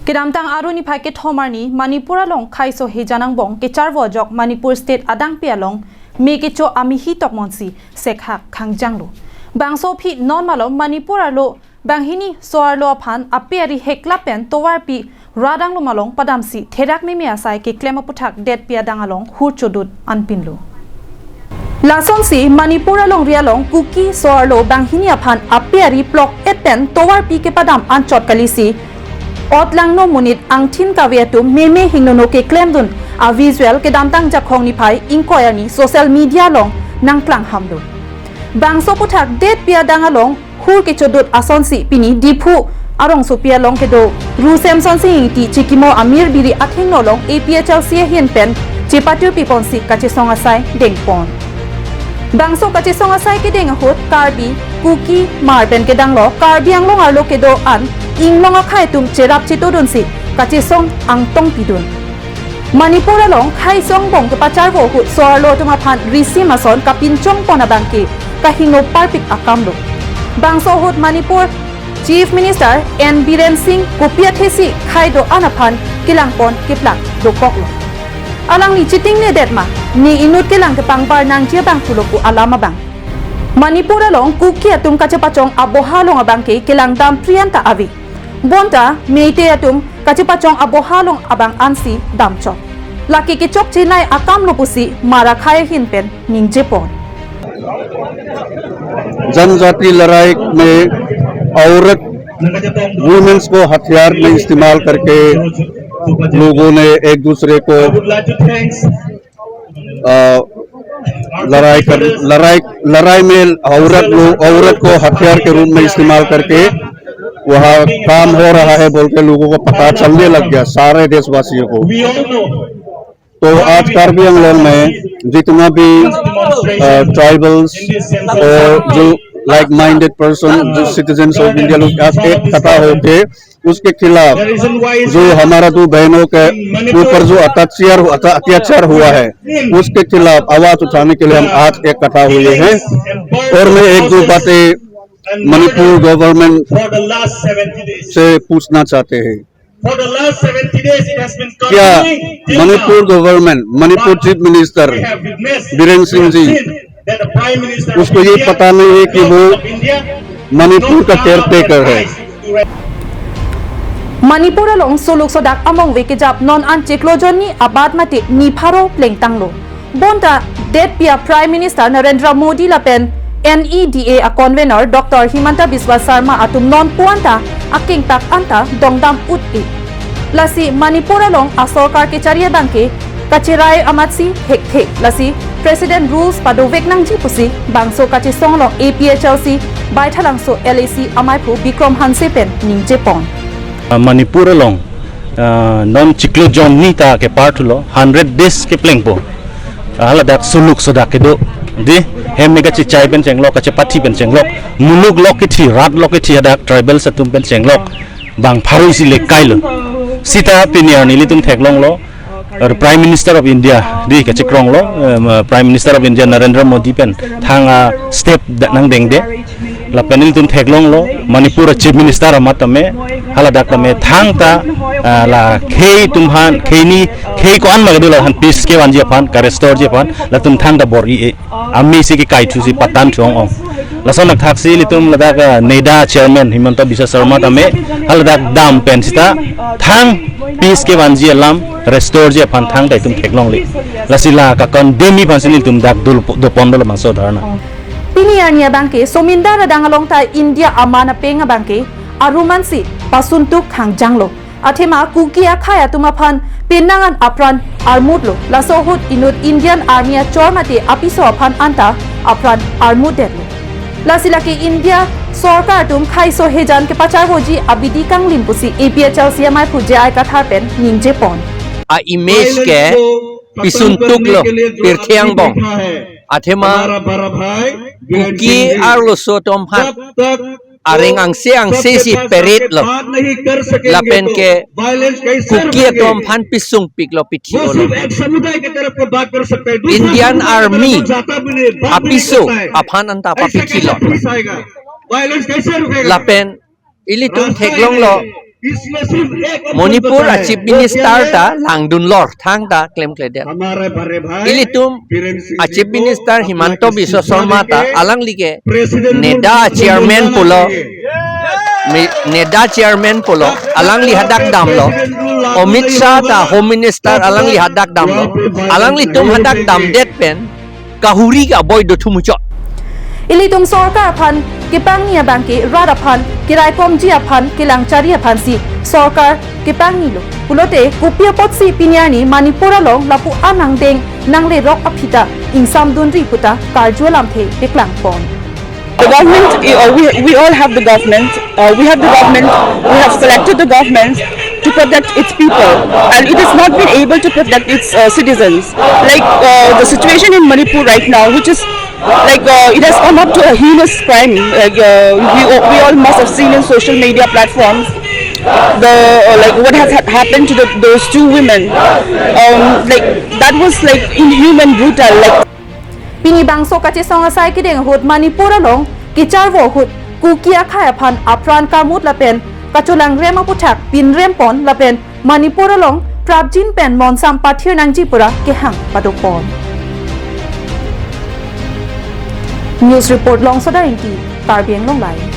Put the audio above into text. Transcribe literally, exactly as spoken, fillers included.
Kedamtang Aru niphai kethom arni Manipur along khaiso hejan angbong kecharvo ajok Manipur State adangpi along me kecho amehi tokmonsi sekhak khangjanglo. Bangso aphi non malom Manipur arlo banghini so-arlo aphan ape ari heklap pen tovarpi radang lo malom padamsi therak meme asai keklem aputhak detpi adang along hur chodut anpinlo. Lasonsi Manipur alongri along Kuki so-arlo banghini aphan ape ari plok et pen tovarpi kepadam anchot kalisi otlangno monit angthin kave atum meme hingnono keklemdun a-visual kedamtang Jakhong niphai ingkoi arni social media along nangklanghamdun. Bangso aputhak detpi adang along hur kechodut asonsi pini Diphu arongsopi along kedo Ru Semsonsing Ingti chikimo amir biri athengno along A P H L C ahin pen chepatirpi ponsi kachesong asai dengpon. Bangso kachesong asai kedeng ahut Karbi, Kuki, Hmar pen kedanglo Karbi Anglong arlo kedo-an inglong akhei atum cherap chetodunsi kachesong angtong pidun. Manipur along khaiso angbong kepacharvo ahut so-arlo atum aphan risim ason kapinchongpon abangke kahingno parpik akamlo. Bangso ahut Manipur Chief Minister N Biren Singh kopi athesi khai do-an aphan kelangpon keplak dokoklo. Alangli chitingnedetma, ne inut kelang kepangbar nangji abang pulo pu alam abang. Manipur along Kuki atum kachepachong aboha along abangke kelangdam prianta ave. Bonta Meitei atum kachepachong aboha along abang ansi damchot. Lake kechokchenei akamlo pusi Hmar akhei ahin pen ningjepon. जनजाति लड़ाई में औरत, वुमेन्स को हथियार में इस्तेमाल करके लोगों ने एक दूसरे को, अ, लड़ाई कर, लड़ाई, लड़ाई में औरत लोग, औरत को हथियार के रूप में इस्तेमाल करके वहाँ काम हो रहा है बोल के लोगों को पता चलने लग गया, सारे देशवासियों को। तो आज कार्बी आंगलोंग में जितना भी, अ, ट्राइबल्स और जो लाइक माइंडेड पर्सन, जो सिटीजन्स ऑफ इंडिया लोग आज एक इकट्ठा होके उसके खिलाफ जो हमारा दो बहनों के ऊपर जो अत्याचार हु-, अत्या-, अत्याचार हुआ है, उसके खिलाफ आवाज उठाने के लिए हम आज इकट्ठा हुए हैं। और मैं एक दो बातें मणिपुर गवर्नमेंट से पूछना चाहते हैं। क्या मणिपुर गवर्नमेंट, मणिपुर चीफ मिनिस्टर बीरेन सिंह जी, उसको ये पता नहीं है कि वो मणिपुर का केयरटेकर है? Manipur along suluk sodak among ve kejap non an chiklo jonni abat mate ni pharo plengtanglo. Bonta detpi a Prime Minister Narendra Modi lapen N E D A a convener Doctor Himanta Biswa Sarma atum non puan ta akengtak anta dongdam ut-e. Lasi Manipur along asorkar kechari abangke kacherai amatsi thekthe. Lasi President rules padovek nangji pusi bangso kachesong along A P H L C Baithalangso L A C amaiphu Bikram Hanse pen ningjepon. Manipur along, ah, non chiklo jonni ta kepar thulo, hundred days keplengpo. Haladak suluk sodak kedo. Di, hem me kachechai pen chenglok, kachepathi pen chenglok. Muluk lok kithi, rat lok kithi hadak tribals atum pen chenglok. Bang pharo isi le kailo. Sita pini arni ilitum theklonglo. Er, Prime Minister of India, di kachekronglo, em, Prime Minister of India Narendra Modi pen thang a step da nangdengde. Lapen ilitum theklonglo, Manipur a Chief Minister amat tame, haladak tame thangta, ah, la khei atum aphan, khei ni, khei ko-an ma kedo la aphan peace kevanji aphan, ka-restore ji aphan, latum thangta bor-i-e. Amei si kekaithu si patan thu ong-ong. Lason athak si ilitum ladak, ah, NEDA chairman Himanta Biswa Sarma tame, haladak dam pen sita, thang peace kevanji alam, restore ji aphan thangta itum theklongle. Lasi la ka-condemn-i aphan si ilitum dak dul-, dopon dolo bangso dharna. Pini arni abangke Somindar adang along ta India aman apeng abangke arumansi pasuntuk khangjanglo. Athema Kuki akhei atum aphan penang an apran armutlo. Laso ahut inut Indian Army achor mate apiso aphan anta apran armutdetlo. Lasi lake India sorkar atum khaiso hejan kepacharvoji abidi kanglim pusi A P H L C amaiphu J I Kathar pen ningjepon. A image ke pisuntuklo pirthe angbong. Athema Kuki arloso atum aphan areng angse angse si peretlo. Lapen ke Kuki atum aphan pisungpiklo, pithilo. Indian Army apiso aphan anta papithilo. Lapen ilitum theklonglo, Manipur a Chief Minister ta langdunlor thangta klemkledet. Ilitum a Chief Minister Himanta Biswa Sarma ta alangli ke NEDA chairman pulo, mi-, NEDA chairman pulo, alangli hadak damlo. Amit Shah ta Home Minister, alangli hadak damlo. Alanglitum hadak damdet pen kahuri ke aboi do thu muchot. Ilitum sorkar aphan kepangni abangke rat aphan keraikomji aphan kelangchari aphansi sorkar kepangnilo. Pulote kopi apotsi pini arni Manipur along lapu-an angdeng nanglerok aphi ta ingsamdunri puta karju alamthe peklangpon. The government, uh, we, we all have the government. Uh, we have the government. We have selected the government to protect its people, and it has not been able to protect its, uh, citizens. Like, uh, the situation in Manipur right now, which is, like, uh, it has come up to a heinous crime. Like, uh, we, we all must have seen in social media platforms the, uh, like, what has ha- happened to the, those two women. Um, like, that was, like, inhuman, brutal. Like, pini bangso kachesong asai kedeng ahut Manipur along kecharvo ahut Kuki akhei aphan apran kamut lapen kacholangrem aputhak pinrempon lapen Manipur along prapjin pen monsam pathir nangji pura kehang padopon. News report Longsoda Ingti, Karbi Anglong Live.